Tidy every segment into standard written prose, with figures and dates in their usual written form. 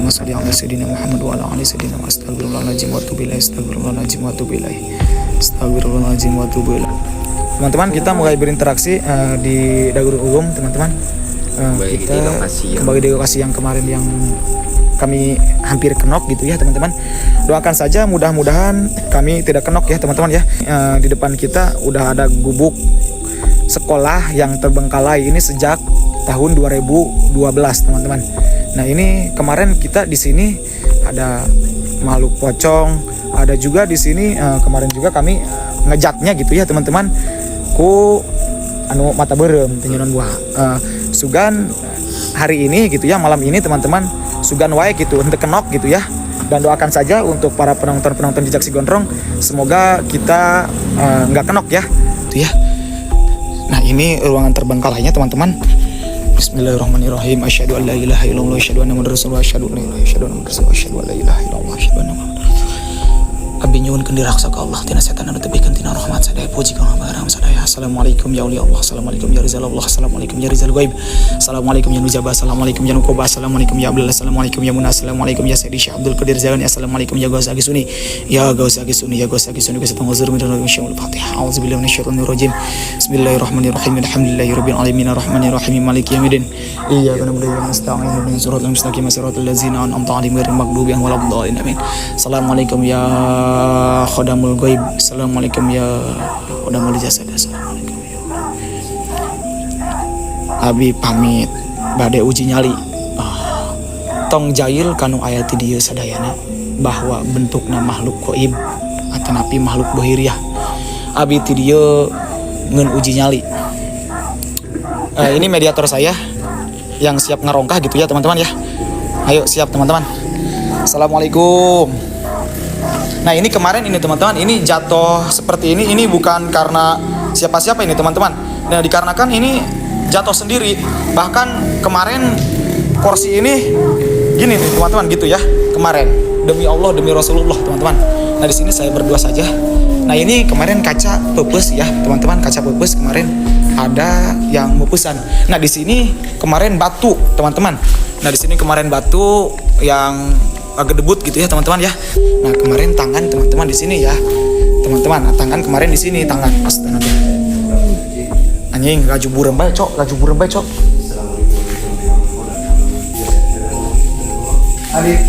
Allahumma shalli ala sayyidina Muhammad wa ala ali sayyidina wa astagfirullahaladzim wa atubu ilaih, astagfirullahaladzim wa atubu ilaih, astagfirullahaladzim wa atubu ilaih. Teman-teman, kita mulai berinteraksi di Darul Ulum, teman-teman. Kembali Kita di lokasi yang- kembali di lokasi yang kemarin yang kami hampir kenok gitu ya, teman-teman. Doakan saja mudah-mudahan kami tidak kenok ya, teman-teman ya. Di depan kita udah ada gubuk sekolah yang terbengkalai ini sejak tahun 2012, teman-teman. Nah, ini kemarin kita di sini ada makhluk pocong, ada juga di sini kemarin juga kami ngejatnya gitu ya, teman-teman. Ku anu mata beureum tinjunan buah. Sugan hari ini gitu ya, malam ini, teman-teman, sugan wae gitu untuk kenok gitu ya. Dan doakan saja untuk para penonton-penonton Jejak Si Gondrong, semoga kita nggak kenok ya. Itu ya. Nah, ini ruangan terbengkalainya, teman-teman. Bismillahirrahmanirrahim. Asyhadu an la ilaha illallah, asyhadu anna muhammadar rasulullah, asyhadu an la ilaha, asyhadu anna muhammadar rasulullah, asyhadu an la ilaha illallah, asyhadu anna muhammadar rasulullah. Abdi nyuhunkeun diraksa ka Allah tina setan anu tebihkeun tina rahmat sadaya, puji ka Allah sadaya. Assalamualaikum ya aulia Allah, assalamualaikum ya rizal Allah, assalamualaikum ya rizal gaib, assalamualaikum ya nujaba, assalamualaikum ya nukoba, assalamualaikum ya Abdullah, assalamualaikum ya Munah, assalamualaikum ya Sayyidi Syekh Abdul Qadir Jailani, assalamualaikum ya Gauss Agisuni, ya Gauss Agisuni, ya Gauss Agisuni. Gauss Tangzur min syai'ul Fatihah. A'udzubillahi minasyaitonir rajim. Bismillahirrahmanirrahim. Alhamdulillahirabbil alamin arrahmanirrahim maliki yaumiddin. Iyyaka na'budu wa iyyaka nasta'in. Ihdinas siratal mustaqim siratal ladzina an'amta 'alaihim ghairil maghdubi 'alaihim waladdallin. Amin. Assalamualaikum ya khodamul ghaib. Assalamualaikum ya khodamul jasad. Assalamualaikum ya. Abi pamit bade uji nyali. Ah, tong jail kanu aya ti dieu sadayana bahwa bentukna makhluk goib atanapi makhluk dohiriah. Abi ti dieu ngeun uji nyali. Ini mediator saya yang siap ngarongkah gitu ya, teman-teman ya. Ayo siap, teman-teman. Assalamualaikum. Nah, ini kemarin ini, teman-teman, ini jatuh seperti ini bukan karena siapa-siapa ini, teman-teman. Nah, dikarenakan ini jatuh sendiri. Bahkan kemarin kursi ini gini nih, teman-teman, gitu ya kemarin. Demi Allah, demi Rasulullah, teman-teman. Nah, di sini saya berdua saja. Nah, ini kemarin kaca pepes ya, teman-teman, kaca pepes kemarin ada yang mupusan. Nah, di sini kemarin batu, teman-teman. Nah, di sini kemarin batu yang agak debut gitu ya, teman-teman ya. Nah, kemarin tangan, teman-teman, di sini ya. Teman-teman, nah, tangan kemarin di sini tangan. Astaga. Anjing, laju burem bae, Cok. Laju burem bae, Cok. Adit,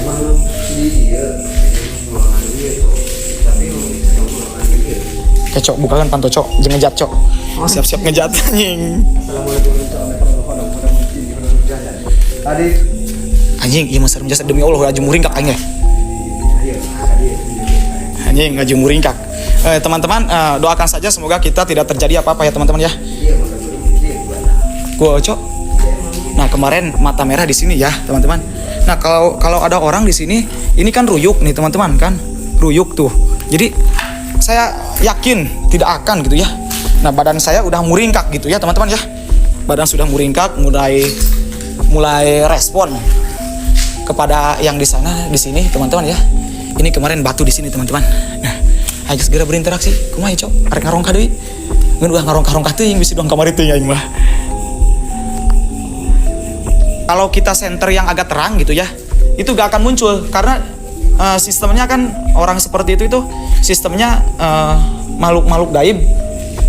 emang di dia ruangan dia tuh, tapi ruangan dia. Kecok, bukakan panto, Cok. Jangan ngejat, Cok. Siap-siap ngejat, anjing. Assalamualaikum. Adit. Anjing, iya mah serem jasa, demi Allah laju muringkak aing ya. Iya, Adit. Anjing, laju muringkak. Teman-teman, doakan saja semoga kita tidak terjadi apa-apa ya, teman-teman ya. Iya, masa iya gua. Gua, Cok. Nah, kemarin mata merah di sini ya, teman-teman. Nah, kalau kalau ada orang di sini, ini kan ruyuk nih, teman-teman kan. Ruyuk tuh. Jadi saya yakin tidak akan gitu ya. Nah, badan saya udah muringkak gitu ya, teman-teman ya. Badan sudah muringkak, mulai mulai respon kepada yang di sana, di sini, teman-teman ya. Ini kemarin batu di sini, teman-teman. Nah, ayo segera berinteraksi. Kumaha, Cok? Arek ngarongkah deui. Ngeun ulah ngarongkah-rongkah teuing, bisi doang kamari teuing aing mah. Kalau kita senter yang agak terang gitu ya, itu gak akan muncul karena sistemnya kan orang seperti itu sistemnya makhluk-makhluk gaib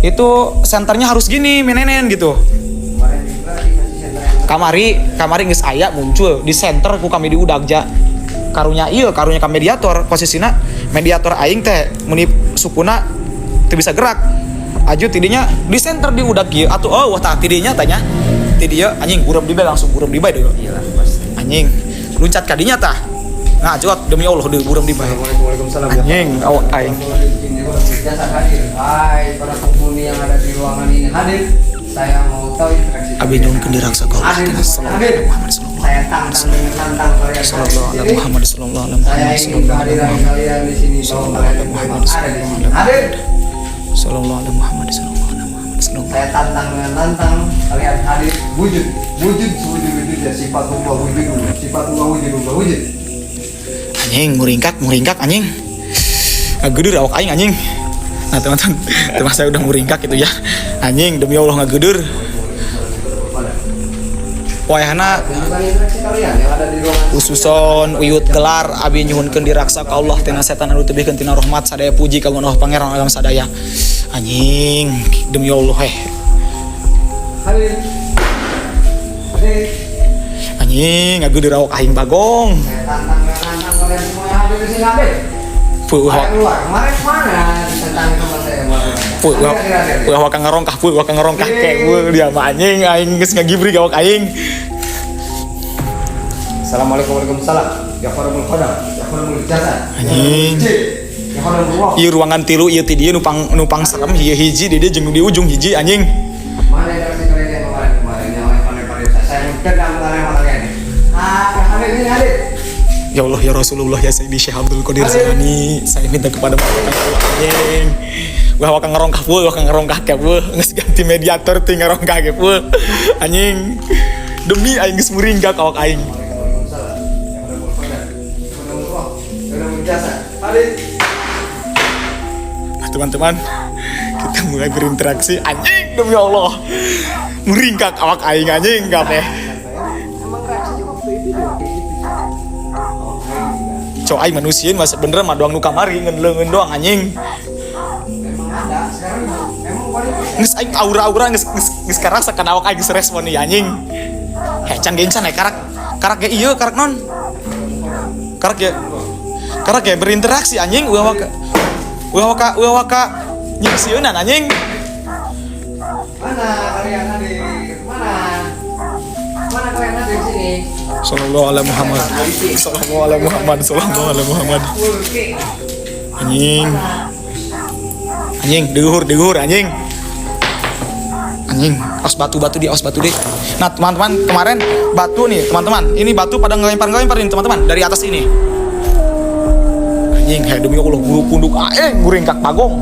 itu senternya harus gini menenen gitu. Kemarin juga dikasih senter yang Kamari kamari geus aya muncul di senter ku kami di udag ja. Karunya ieu, karunya ka mediator, posisina mediator aing teh meni sukuna teu bisa gerak. Aju tidinya di senter di udag kieu atuh, oh wah tah tidinya tanya ti dieu, anjing, buram di bae, langsung buram di bae deui. Iyalah, pasti. Anjing, luncat kadinya tah ngajot, demi Allah deui buram di bae. Assalamualaikum, waalaikumsalam. Anjing, awak aing. Jasa hadir. Hai para penghuni yang ada di ruangan ini hadir. Saya mau tahu interaksi. Abi nyuhunkeun diraksa ka Allah. Hadir, sallallahu hadir. Muhammad sallallahu Saya tantang dengan lantang kalian. sallallahu hadir alaihi di sini. Muhammad sallallahu alaihi Saya Muhammad ingin sallallahu kehadiran alaihi kalian di sini bahwa kalian memang ada di sini. Hadir. Sallallahu alaihi Muhammad sallallahu alaihi Muhammad sallallahu Saya tantang dengan lantang kalian hadir, wujud, wujud sewujud wujudnya sifat Allah wujud, sifat Allah wujud, Allah wujud. Anjing, muringkak muringkak, anjing, ngageudeur awak aing, anjing. Nah, teman-teman, teman saya udah muringkak gitu ya, anjing, demi Allah ngageudeur. Wayahna Tunjukkan interaksi kalian yang ada di ruangan. Khususon uyut gelar, abi nyuhunkeun diraksa ka Allah tina setan anu tebihkeun tina rahmat. Sadaya puji kanggo Allah, Pangeran alam sadaya. Anjing, demi Allah eh. Hadir. Hadir. Anjing, ngageudeur awak aing, Bagong. Saya tantang, saya tantang kalian semua yang hadir di sini, hadir. Puh. Ayo keluar. Kemarin kemana ditantangin sama saya kemarin? Puh. Hadir, hadir, hadir. Wah, waka ngarongkah, puh, waka ngarongkah kayak puh dia mah, anjing, aing geus ngagibri awak aing. Assalamualaikum, waalaikumsalam. Ya khadamul khodam, ya khadamul jasad. Anjing. Ya khadamul roh. Ieu ruangan tilu ieu ti dieu nupang nupang serem ieu hiji di dieu jeung di ujung hiji, anjing. Mana interaksi kalian yang kemarin kemarin yang lempar-lemparin saya? Saya dendam kalian sama kalian. Ah, hadir sini, hadir. Ya Allah, ya Rasulullah, ya Sayyidi Syekh Abdul Qadir Jailani, saya minta kepada mereka, anjing. Wah, waka ngarongkah, puh, waka ngarongkah ke, puh. Geus ganti mediator ti ngarongkah ke, puh. Anjing. Demi aing geus muringkak awak aing. Waalaikumsalam. Ya khadamul khodam, ya khadamul roh, ya khadamul jasad. Hadir. Nah, teman-teman, kita mulai berinteraksi. Anjing, demi Allah. Muringkak awak aing, anjing kabeh. Emang reaksinya waktu itu juga kayak gitu. Oh, aing juga. Cok, aing manusia masa bener mah doang nu kamari ngeun leungeun doang, anjing. Emang ada sekarang, emang paling Geus aing aura-aura geus geus geus karasa kana awak aing geus respon nih, anjing. Heh, can gencan eh, karak karak ge ieu karak non. Karak ya. Karak ya berinteraksi, anjing, ulah waka. Ulah waka, ulah waka nyeusieunan, anjing. Mana kalian hadir? Mana? Mana kalian hadir di sini? Sallallahu alaihi Muhammad. Sallallahu alaihi Muhammad. Sallallahu alaihi Muhammad. Anjing. Anjing, deuhur deuhur, anjing. Anjing, awas batu-batu di, awas batu deh. Nah, teman-teman, kemarin batu nih, teman-teman. Ini batu pada ngelempar-ngelempar nih, teman-teman, dari atas ini. Anjing, hai demi Allah, bulu punduk aing muringkak, Bagong.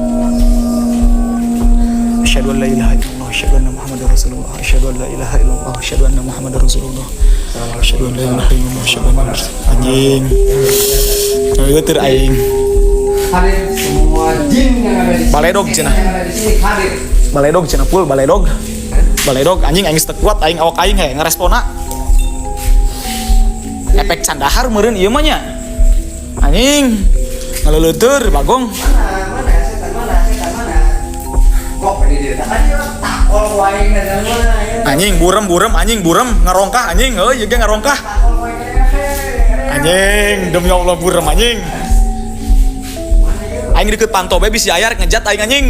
Asyhadu an la ilaha illallah, asyhadu anna Muhammadar Rasulullah, asyhadu an la ilaha illallah, asyhadu anna Muhammadar Rasulullah. Asyhadu an la ilaha illallah, asyhadu anna Muhammadar. Anjing. Leuteur aing. Hadir semua jin yang ada di sini. Baledog cenah. Yang ada di sini hadir. Baledog cenah, pul baledog. Baledog, anjing, aing geus teu kuat aing, awak aing he ngarespona. Efek can dahar meureun ieu mah nya. Anjing. Ngaleuteur, Bagong. Mana? Mana setan, mana? Setan mana? Kok ini dia tadi takol wae dan mana ya? Anjing, burem burem, anjing, burem ngarongkah, anjing, heuh ieu ge ngarongkah. Takol wae. Anjing, demi Allah burem, anjing. Aing deket panto bae bisi aya rek ngejat aing, anjing.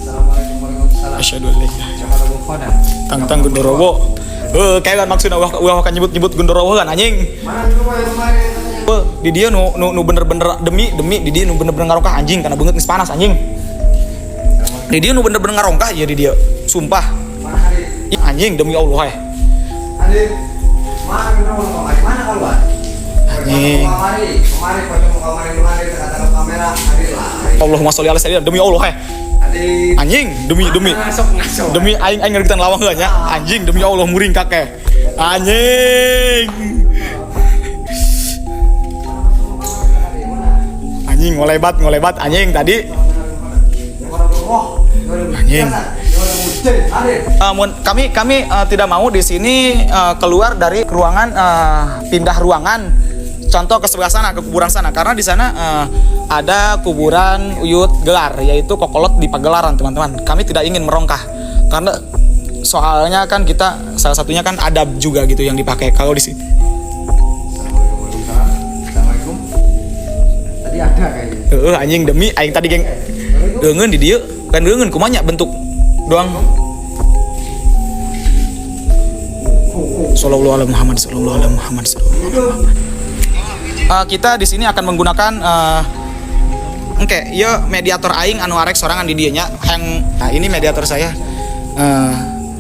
Assalamualaikum warahmatullahi. Asyhadu an la ilaha Jakarta Khodam. Tangtang Gondorowo. Eh, kayak maksudna ulah ulah kan nyebut-nyebut Gondorowo kan, anjing. Mana dulu yang kemarin? Eh, di dia nu nu, nu bener-bener demi demi di dia nu bener-bener ngarongkah, anjing, karena banget geus panas, anjing. Di dia nu bener-bener ngarongkah ya di dia. Sumpah. Mana hadir? Ih, anjing, demi Allah eh. Hadir. Mana dulu kemarin? Mana keluar? Anjing. Kemari, kemari, pocong kemarin kemarin kata kamera hadir lah. Allahumma sholli ala sayyidina, demi Allah eh. Hadir. Anjing, demi demi Ngasok ngasok. Demi aing aing ngerti lawang heula nya. Anjing, demi Allah muringkak eh. Anjing. Anjing, ngolebat ngolebat, anjing, tadi. Anjing. Kami kami tidak mau di sini keluar dari ruangan, pindah ruangan. Contoh ke sebelah sana, ke kuburan sana, karena di sana ada kuburan Uyut Gelar, yaitu kokolot di pagelaran, teman-teman. Kami tidak ingin merongkah karena soalnya kan kita salah satunya kan adab juga gitu yang dipakai kalau di sini. Assalamualaikum. Assalamualaikum. Tadi ada kayaknya. Heeh, anjing, demi aing tadi geng leungeun di dieu kan leungeun kumaha nya bentuk doang. Sallallahu alaihi Muhammad, sallallahu alaihi Muhammad, sallallahu alaihi Muhammad. Kita di sini akan menggunakan oke, ieu mediator aing anu arek sorangan di dieu nya. Yang nah ini mediator saya.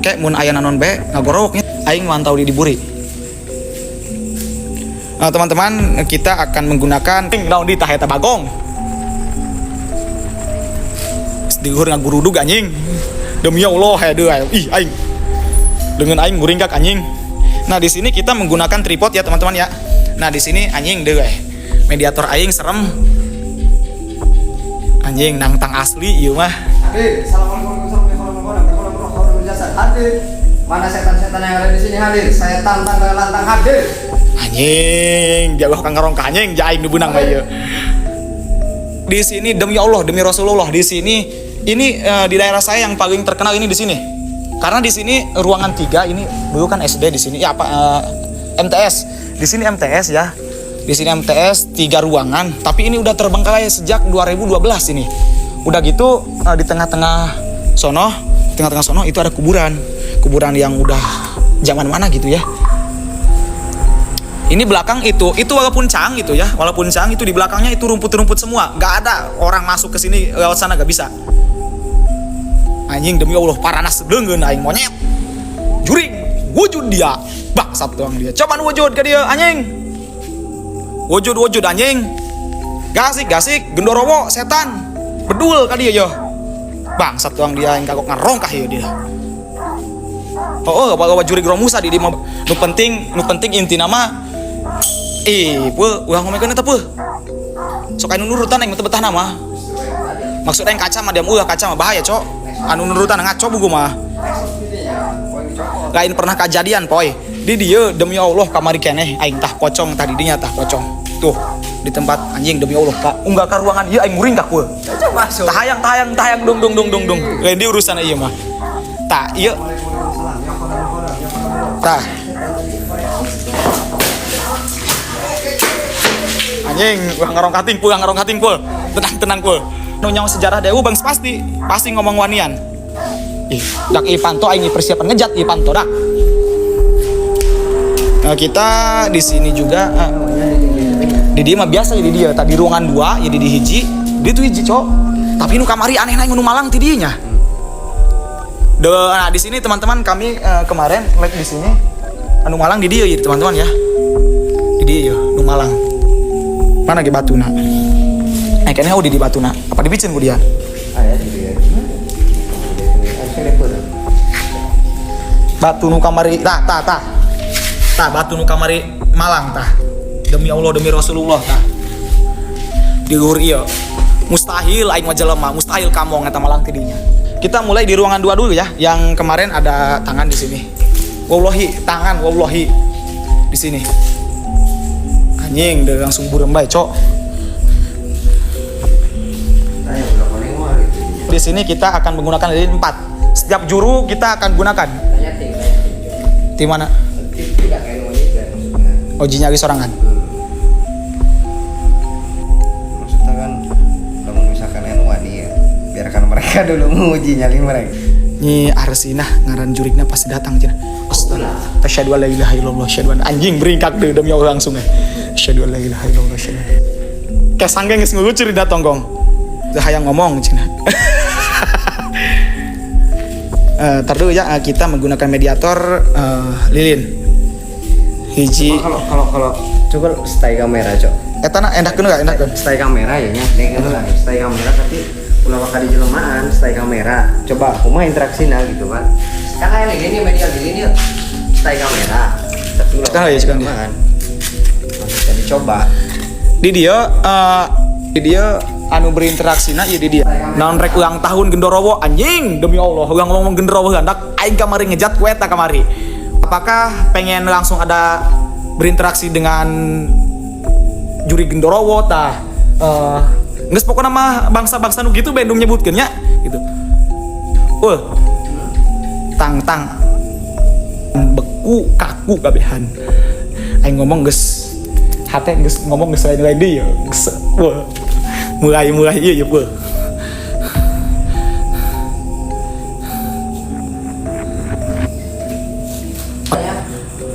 Kayak mun aya naon bae ngagorowok nya aing mantau di diburi. Nah, teman-teman, kita akan menggunakan naon di tah eta, Bagong. Di luhur ngagurudug, anjing. Demi Allah he deui ih aing. Dengan aing muringkak, anjing. Nah, di sini kita menggunakan tripod ya, teman-teman ya. Nah, di sini anjing deui mediator aing serem. Anjing, nangtang asli ieu mah. Hadir. Assalamualaikum warahmatullahi wabarakatuh. Hadir. Mana setan-setan yang ada di sini hadir? Saya tantang dengan lantang hadir. Anjing, jago kang ngarong anjing, ja aing nu beunang mah ieu. Di sini demi Allah, demi Rasulullah, di sini ini di daerah saya yang paling terkenal ini di sini. Karena di sini ruangan 3 ini dulu kan SD di sini ya apa MTS. Di sini MTS ya. Di sini MTS 3 ruangan, tapi ini udah terbengkalai sejak 2012 ini. Udah gitu di tengah-tengah sono, tengah-tengah sono itu ada kuburan. Kuburan yang udah zaman mana gitu ya. Ini belakang itu walaupun cang gitu ya, walaupun cang itu di belakangnya itu rumput-rumput semua, nggak ada orang masuk ke sini lewat sana nggak bisa. Anjing demi Allah paranas leungeun aing monyet. Jurig wujud dia, bangsat doang dia. Coba wujud ke dia anjing. Wujud wujud anjing. Gasik gasik gendorowo setan. Bedul ka dia yo. Bangsat doang dia yang kagok ngarongkah ya dia. Oh, oh, jurig Romusa di mah nu penting inti nama. Ih, peuh, ulah ngomongkeun eta peuh. Sok anu nurutan aing teu betah nama. Maksud aing kaca mah diam ulah kaca mah bahaya, Cok. Anu nurutan ngaco buku mah. Lain pernah kejadian, poy. Di dieu demi Allah kamari keneh aing tah pocong tadi dinya tah pocong. Tuh, di tempat anjing demi Allah, Kak. Unggal ka ruangan ieu aing muring ka kue. Coba masuk. Tahayang tahayang tahayang dung dung dung dung dung. Lain di urusan ieu mah. Tah, ieu tah. Anjing, ulah ngarong kating, pulang ngarong kating pul. Tenang tenang pul. Nu nyawa sejarah dewu bang pasti, pasti ngomong wanian. Ih, dak Ivanto aing persiapan ngejat Ivanto dak. Nah, kita di sini juga di dia mah biasa di dia tadi ruangan 2 ya di hiji, di tuh hiji cok. Tapi nu kamari aneh nu malang ti dieu nya. Nah, di sini teman-teman kami kemarin live di sini anu malang di dia ya teman-teman ya. Di dia ya nu malang. Mana ge batuna? Kayaknya udah di batuna. Apa dibicin ku dia? Aya di dia. Batu nu kamari tah tah tah. Tah batu nu kamari malang tah. Demi Allah demi Rasulullah tah. Di luhur ieu. Mustahil aing mah jelema, mustahil kamong eta malang ti dinya. Kita mulai di ruangan 2 dulu ya, yang kemarin ada tangan di sini. Wallahi tangan wallahi di sini. Anjing udah langsung burem bae, Cok. Di sini kita akan menggunakan lilin 4. Setiap juru kita akan gunakan. Di mana? Oji nyari sorangan. Maksudnya kan kalau misalkan anu wani ya, biarkan mereka dulu menguji nyali mereka. Nyi Arsinah ngaran jurigna pasti datang cenah. Astaga. Asyhadu alla ilaha illallah, asyhadu anna anjing beringkak deh demi Allah langsung ya. Asyhadu alla ilaha illallah, asyhadu. Kayak sangge geus ngelucur di tonggong. Teu hayang ngomong cenah. Tar dulu ya, kita menggunakan mediator lilin. Hiji. Kalau coba stay kamera, Cok. Eta na endahkeun enggak endahkeun? Stay kamera ya nya, nih lah stay kamera tapi ulah waka di jelemaan, stay kamera. Coba kumaha interaksina gitu kan. Sekarang aya lilin media lilin yuk. Stay kamera. Tapi ulah Sekarang ya, sekarang ya. Maksudnya dicoba. Di dia anu berinteraksina ya di dia. Naon rek ulang tahun gendorowo anjing demi Allah ulang ngomong gendorowo hendak aing kamari ngejat ku eta kamari. Apakah pengen langsung ada berinteraksi dengan juri gendorowo tah? Geus pokona mah bangsa-bangsa nu gitu Bandung nyebutkeun nya gitu. Tang-tang beku kaku kabehan. Aing ngomong geus hate geus ngomong geus lain-lain deui ya. Geus wah. Mulai ieu ya wah.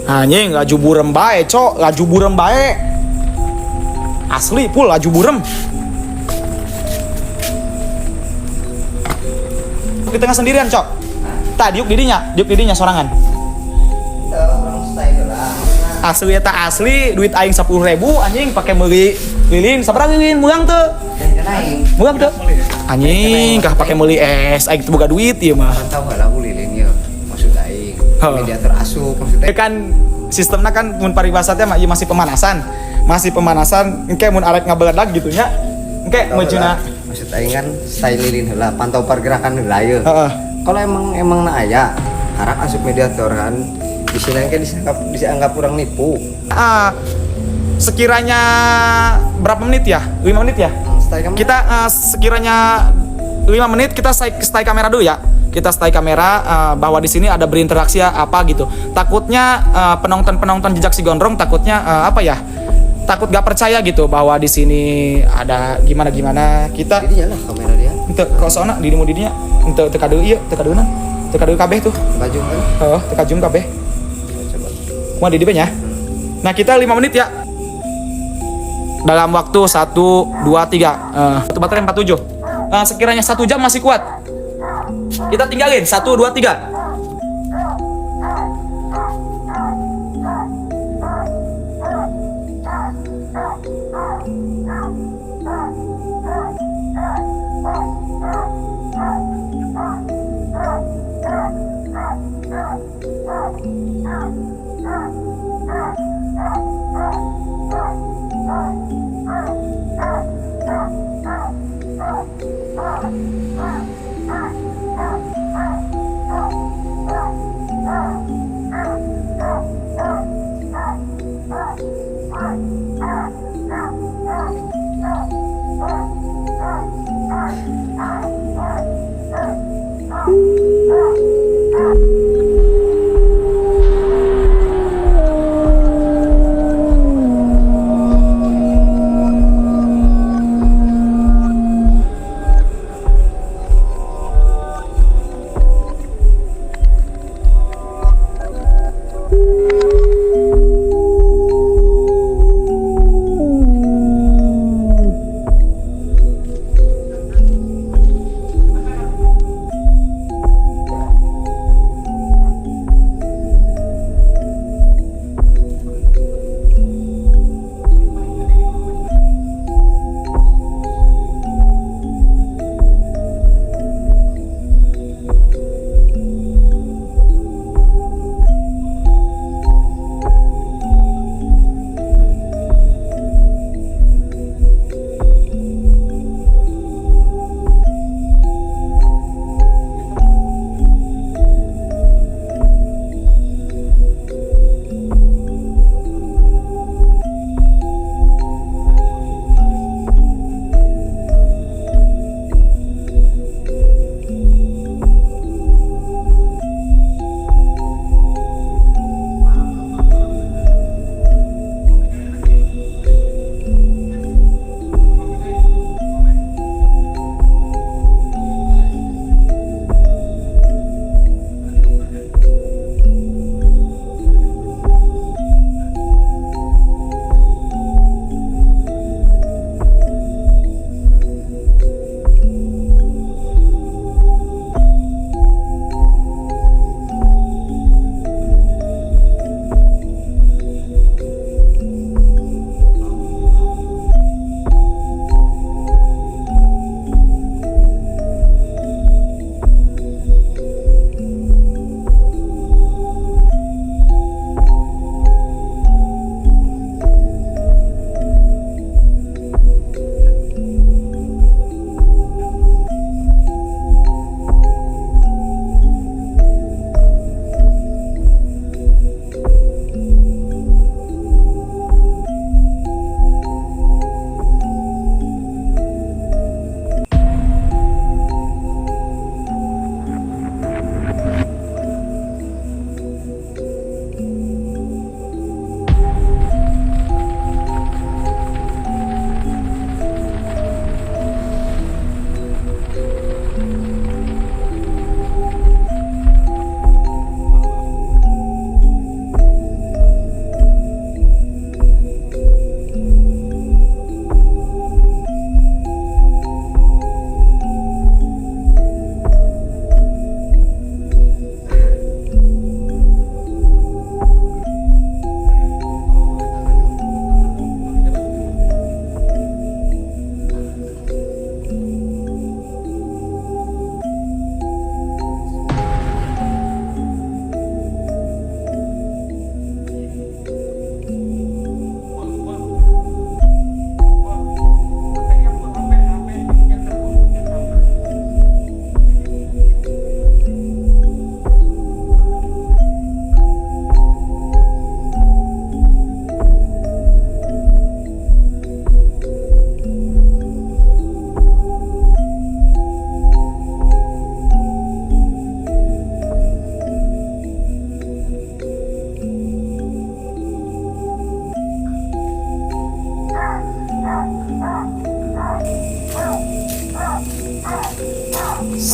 Anjing laju burem bae, Cok. Laju burem bae. Asli pul laju burem. Di tengah sendirian, Cok. Tah diuk didinya sorangan. Asli eta asli duit aing 10.000 anjing pakai meuli lilin sabaraha lilin mulang teu? Mulang teu? Anjing kah pakai meuli es aing teu boga duit ieu mah. Tahu heula ku lilin ieu maksud aing. Mediator asup maksudnya. Kan sistemna kan mun paribasa teh mah ieu masih pemanasan. Masih pemanasan engke mun arek ngabeledag gitu nya. Engke meujuna Maksud aing kan style lilin heula, pantau pergerakan heula ieu. Heeh. Kalau emang na aya Karak asup mediator kan. Di sini kan dianggap dianggap kurang nipu. Ah, sekiranya berapa menit ya? 5 menit ya? Stay kamera. Kita sekiranya 5 menit kita stay, stay kamera dulu ya. Kita stay kamera bahwa di sini ada berinteraksi ya, apa gitu. Takutnya penonton-penonton Jejak Si Gondrong takutnya apa ya? Takut gak percaya gitu bahwa di sini ada gimana-gimana. Kita Didinya lah kamera dia. Ente kosona di dimu didinya ente teu kade ieu, teu kadeuna. Teu kadeu kabeh tuh. Baju kan. Heeh, teu kajum kabeh. Coba. Kumaha di dieu nya? Nah, kita 5 menit ya. Dalam waktu 1 2 3. Satu baterai 47. Sekiranya 1 jam masih kuat. Kita tinggalin 1 2 3.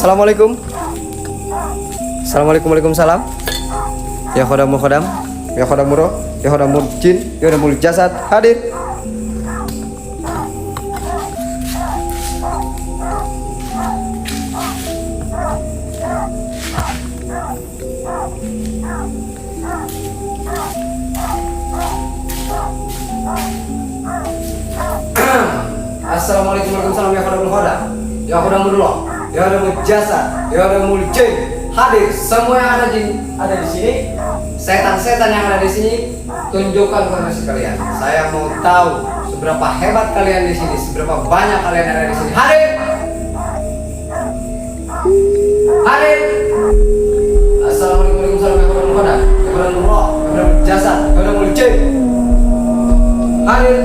Assalamualaikum. Assalamualaikum, waalaikumsalam. Ya khodamul khodam, ya khodamul roh, ya khodamul jin, ya khodamul jasad, hadir. Assalamualaikum warahmatullahi wabarakatuh. Ya khodamul khodam, ya khodamul roh, ya khodamul jasad, ya khodamul jin, hadir. Semua yang ada di sini, setan-setan yang ada di sini, tunjukkan kondisi kalian. Saya mau tahu seberapa hebat kalian di sini, seberapa banyak kalian ada di sini. Hadir. Hadir. Assalamualaikum warahmatullahi wabarakatuh. Ya khodamul khodam, ya khodamul roh, ya khodamul jasad, ya khodamul jin. Hadir.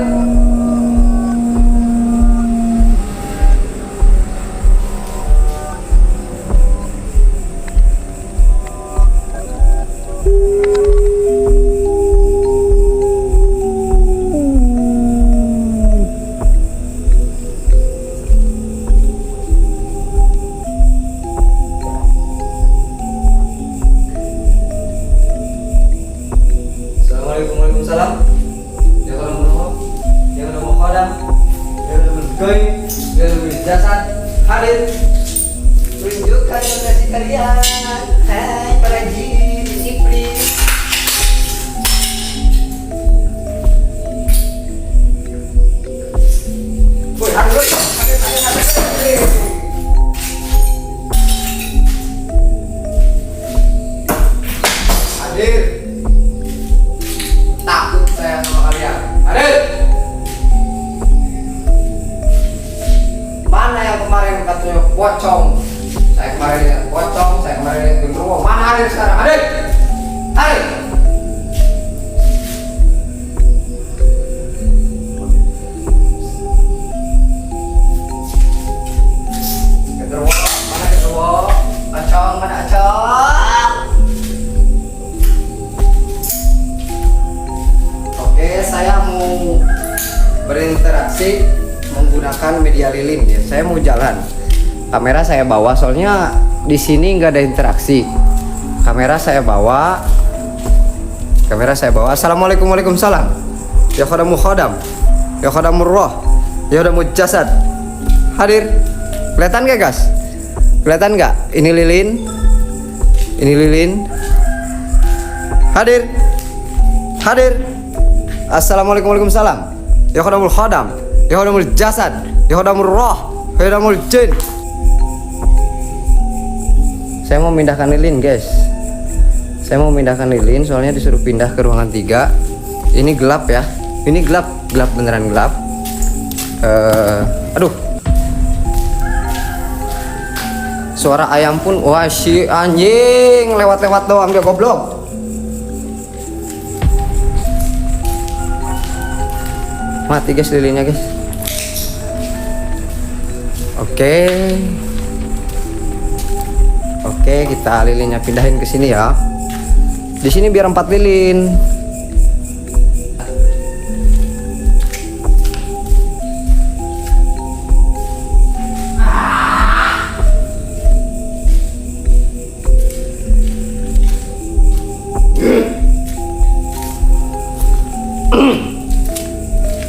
Assalamualaikum waalaikumsalam. Ya khodamul roh, ya khodamul khodam, ya khodamul gaib, ya khodamul jasad. Hadir. Tunjukkan lokasi kalian. Hai para jin, iblis. Woi, hadir, woi. Hadir, hadir, hadir, hadir. Hadir. Takut saya sama kalian. Hadir. Mana yang kemarin katanya pocong? Saya kemarin lihat pocong, saya kemarin lihat genderuwo. Mana hadir sekarang? Hadir. Hadir. Genderuwo, mana genderuwo? Pocong, mana pocong? Oke, saya mau berinteraksi menggunakan media lilin ya. Saya mau jalan. Kamera saya bawa, soalnya di sini nggak ada interaksi. Kamera saya bawa. Kamera saya bawa. Assalamualaikum waalaikumsalam. Ya khodamul khodam, ya khodamul roh, ya khodamul jasad. Hadir. Kelihatan nggak guys? Kelihatan nggak? Ini lilin. Ini lilin. Hadir. Hadir. Assalamualaikum waalaikumsalam. Ya khodamul khodam, ya khodamul jasad, ya khodamul roh, ya khodamul jin. Saya mau mindahkan lilin guys. Saya mau mindahkan lilin soalnya disuruh pindah ke ruangan 3. Ini gelap ya. Ini gelap, gelap beneran gelap. Aduh. Suara ayam pun, wah si anjing lewat-lewat doang dia goblok. Mati guys lilinnya guys. Oke. Oke, kita lilinnya pindahin ke sini ya. Di sini biar 4 lilin.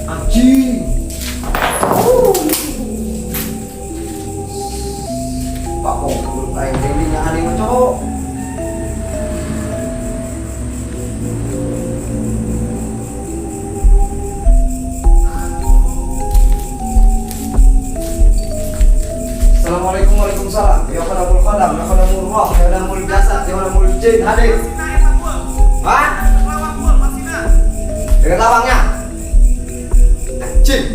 Anjing. Pak kok aing lilinnya aneh mah cowok. Assalamualaikum waalaikumsalam. Ya khodamul khodam, ya khodamul roh, ya khodamul jasad, ya khodamul jin, hadir. Hah? Dekat lawangnya. Anjing.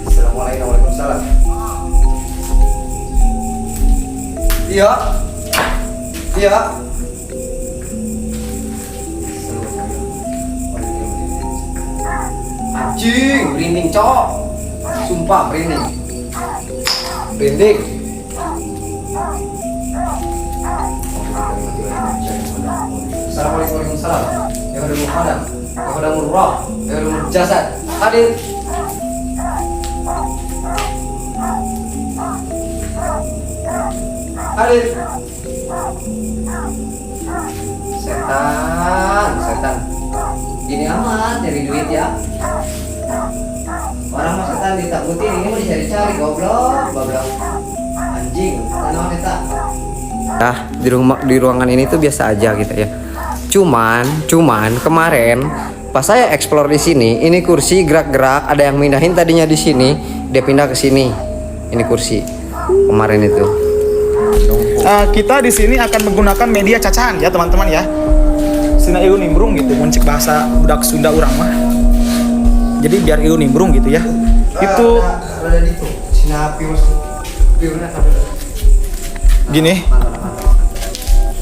Assalamualaikum waalaikumsalam. Iya. Iya. Anjing, merinding cok. Sumpah merinding. Merinding. Assalamualaikum waalaikumsalam. Ya khodamul khodam, ya khodamul roh, ya khodamul jasad. Hadir. Hadir. Setan, setan. Gini amat nyari duit ya. Orang mah setan ditakutin, ini mah dicari-cari, goblok, goblok. Anjing, naon eta? Nah, di rumah, di ruangan ini tuh biasa aja gitu ya. Cuman, cuman kemarin pas saya explore di sini, ini kursi gerak-gerak, ada yang mindahin, tadinya di sini, dia pindah ke sini. Ini kursi kemarin itu. Kita di sini akan menggunakan media cacahan ya, teman-teman ya. Sina ieu nimbrung gitu, mun cek bahasa budak Sunda urang mah. Jadi biar ieu nimbrung gitu ya. Itu ada itu. Sina pius piusna. Gini.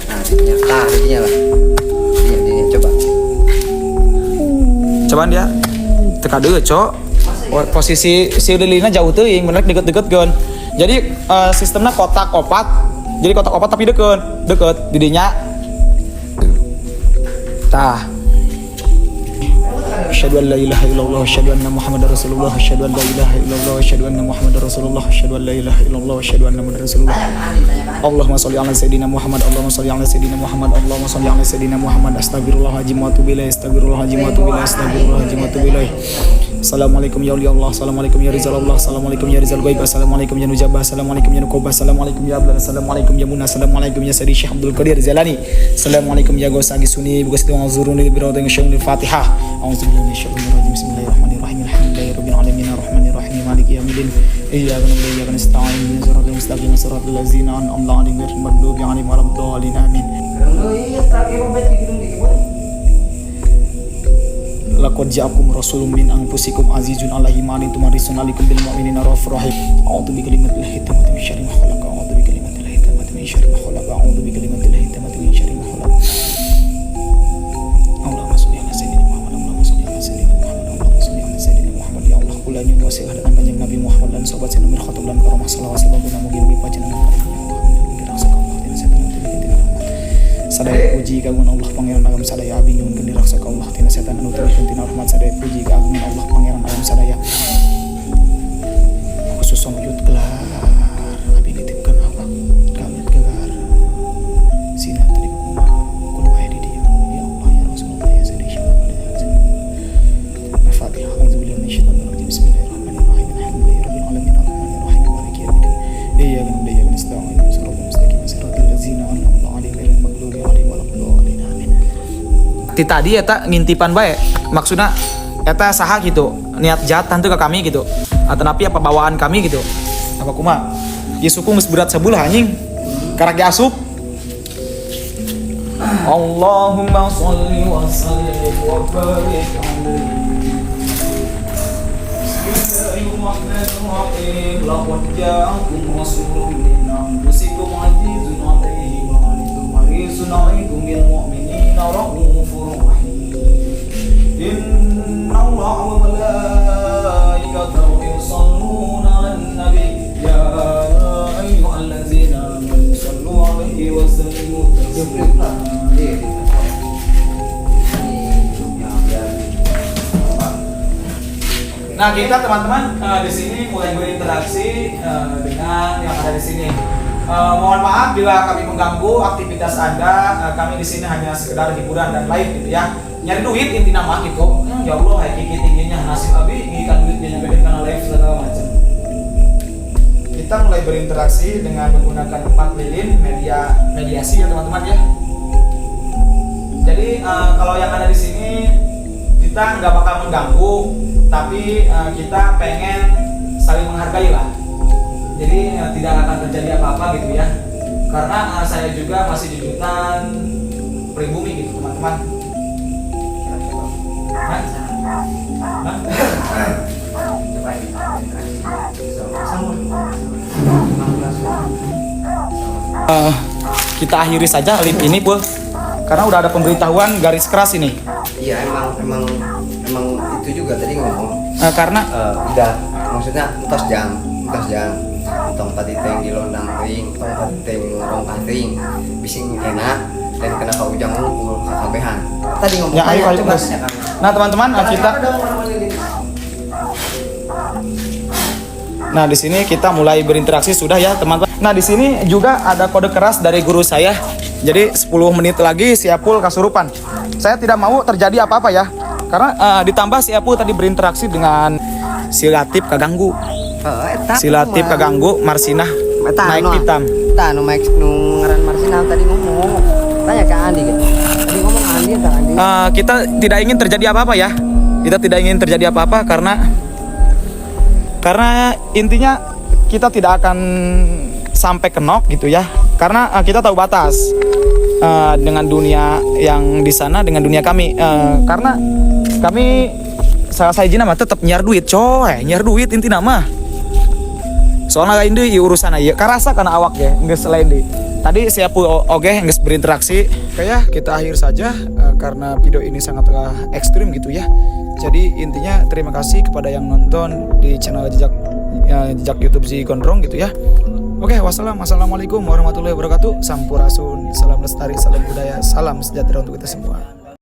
Nah, dinya, nah, dinya lah. Dinya, dinya, coba. Cobaan dia. Teka deui, Cok. Oh, posisi si lilinna jauh teuing, bener deket-deket kan. Jadi sistemnya kotak opat. Jadi kotak opat tapi deket, deket didinya. Tah. Asyhadu an la ilaha illallah, asyhadu anna Muhammadar Rasulullah, asyhadu an la ilaha illallah, asyhadu anna Muhammadar Rasulullah, asyhadu an la ilaha illallah, asyhadu anna Muhammadar Rasulullah. Allahumma sholli ala sayyidina Muhammad, Allahumma sholli ala sayyidina Muhammad, Allahumma sholli ala sayyidina Muhammad. Astagfirullahaladzim wa atubu ilaih, astagfirullahaladzim wa atubu ilaih, astagfirullahaladzim wa atubu ilaih. Assalamualaikum ya Aulia Allah, Assalamualaikum ya Rizal Allah, Assalamualaikum ya Rizal Ghaib, Assalamualaikum ya Nujabah, Assalamualaikum ya Nukobah, Assalamualaikum ya Abdul, Assalamualaikum ya Munah, Assalamualaikum ya Sayyidi Syekh Abdul Qadir Jalani, Assalamualaikum ya Gausa Suni, Bukas itu Zuruni, Birawdin Syai'un Fatihah. A'udzubillahi minasyaitonir rajim. Bismillahirrahmanirrahim. Alhamdulillahirabbil alamin arrahmanirrahim maliki yaumiddin. Iyyaka na'budu wa iyyaka nasta'in. Ihdinas siratal mustaqim siratal ladzina an'amta 'alaihim ghairil maghdubi 'alaihim waladdallin. Amin. Iya, tadi robet di gedung di kebun. Laqad ja'akum rasulun min anfusikum azizun 'alaihi ma anittum harisun 'alaikum bil mu'minina raufur rahim. A'udzu bikalimatillahi tammati min syarri ma khalaq. A'udzu bikalimatillahi tammati min syarri ma khalaq. A'udzu bikalimatillahi tammati min syarri ma khalaq. Allahumma sholli ala sayyidina Muhammad. Allahumma sholli ala sayyidina Muhammad. Allahumma sholli ala sayyidina Muhammad. Ya Allah, kula nyuwun wasilah datang Kanjeng Nabi Muhammad lan sahabat Sayyidina Khattab lan para masalah sababuna mugi-mugi panjenengan karim ya Allah dirasa ka Allah tina setan anu teu tina rahmat. Sadaya puji kagungan Allah Pangeran alam sadaya, abi nyuhunkeun diraksa ka Allah tina setan anu teu tina rahmat. Sadaya puji kagungan Allah Pangeran alam sadaya, khusus wujud gelar abi nitipkeun awak kawit gelar sina tadi kumaha kudu aya di dieu ya Allah ya Rasulullah ya Sayyidi Syekh. Al-Fatihah. A'udzubillahi minasyaitonir rajim. Bismillahirrahmanirrahim. Alhamdulillahirabbil alamin arrahmanirrahim maliki yaumiddin. Iyyaka na'budu wa iyyaka nasta'in. Ihdinas siratal mustaqim siratal ladzina an'amta 'alaihim ghairil maghdubi 'alaihim waladdallin. Amin. Ti tadi eta ngintipan bae. Maksudna eta saha gitu? Niat jahat teu ke kami gitu. Atau napi apa bawaan kami gitu. Apa kumaha? Ya suku geus berat sebelah anjing. Karak asup. Allahumma sholli wa sallim wa barik alaihi. Bismillahirrahmanirrahim. Laqad ja'akum rasulun min anfusikum azizun 'alaihi ma anittum harisun 'alaikum bil mu'minina raufur rahim. Inna Allaha wa malaikatahu yusalluna 'alan nabi ya ayyuhallazina amanu sallu 'alaihi wa sallimu taslima. Iya, ini ya biar apa? Nah, kita teman-teman di sini mulai berinteraksi dengan yang ada di sini. Mohon maaf bila kami mengganggu aktivitas Anda. Kami di sini hanya sekedar hiburan dan live gitu ya. Nyari duit intinya mah gitu. Ya Allah, kayak kiki tingginya nasib abi ngikan duit dia nyampein karena live segala macam. Kita mulai berinteraksi dengan menggunakan empat lilin media mediasi ya, teman-teman ya. Jadi kalau yang ada di sini kita nggak bakal mengganggu, tapi kita pengen saling menghargai lah. Jadi tidak akan terjadi apa-apa gitu ya. Karena saya juga masih jujutan pribumi gitu, teman-teman. Hah? Hah? Coba ini sama Kita akhiri saja live ini, Pul. Karena udah ada pemberitahuan garis keras ini. Iya, emang emang emang itu juga tadi ngomong. Karena Udah, maksudnya entos jam tong tadi teh dilondang teuing, tong tadi teh rongkah teuing, bising enak dan kenapa ujang ngumpul kakabehan tadi ngomong. Ya, ayo, tanya, ayo, coba Bos. Tanya kami. Nah, teman-teman, kita Apa dong orang ini? Nah, di sini kita mulai berinteraksi sudah ya, teman-teman. Nah, di sini juga ada kode keras dari guru saya. Jadi 10 menit lagi si Epul kasurupan. Saya tidak mau terjadi apa-apa ya. Karena ditambah si Epul tadi berinteraksi dengan si Latif kaganggu. Heeh, eta. Si Latif kaganggu, Marsinah Eta naik anu, pitam. Eta anu Max nu ngaran Marsinah tadi ngomong. Tanya ke Andi gitu. Tadi ngomong Andi eta Andi. Kita tidak ingin terjadi apa-apa ya. Kita tidak ingin terjadi apa-apa karena intinya kita tidak akan sampai kenok gitu ya. Karena kita tahu batas dengan dunia yang di sana dengan dunia kami. Karena kami salah saya mah tetap nyiar duit coy, nyiar duit intina mah. Soalnya lain deui ieu urusan ieu karasa kana awak ya, geus lain deui. Tadi siapa oge geus berinteraksi. Kayak kita akhir saja karena video ini sangatlah ekstrim gitu ya. Jadi intinya terima kasih kepada yang nonton di channel jejak jejak YouTube si Gondrong gitu ya. Oke, wassalam. Assalamualaikum warahmatullahi wabarakatuh. Sampurasun, salam lestari, salam budaya, salam sejahtera untuk kita semua.